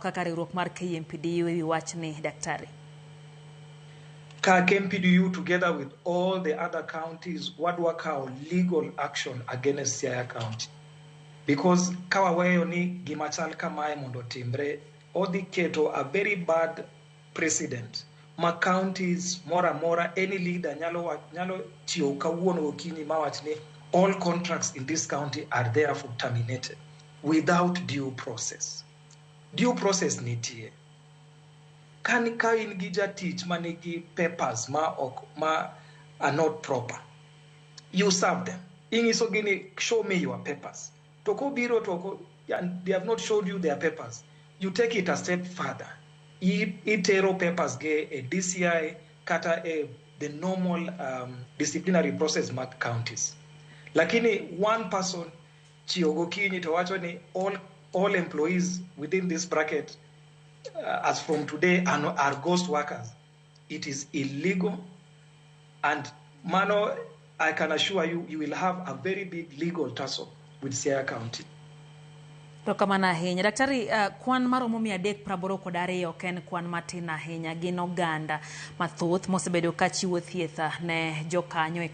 Kaka riwruok mar KMPDU ewi wachni, daktari? Ka KMPDU, together with all the other counties, wadwa kawo legal action against Siaya County. Because ka waweyo ni gima chal kamae mondo otimre, odhi keto a very bad precedent ma counties moro amora, any leader nyalo chiewo kawuono gokinyi mawach ni all contracts in this county are therefore terminated without due process. Due process nitie. Ka in gi jatich manigi papers ma ok ma are not proper, you serve them. Ing'iso gi ni, "Show me your papers." To kobiro to and they have not showed you their papers, you take it a step further. Itero papers ge e DCI kata e the normal disciplinary process mag counties. Lakini one person chiewo gokinyi to wacho ni all employees within this bracket as from today are ghost workers. It is illegal, and mano, I can assure you, you will have a very big legal tussle with Siaya County. Erokamano ahinya. Daktari, kwan maromo 382 ok en kwan matin ahinya. Gin oganda mathoth mosebedo ka chiwo thieth ne jokanyo e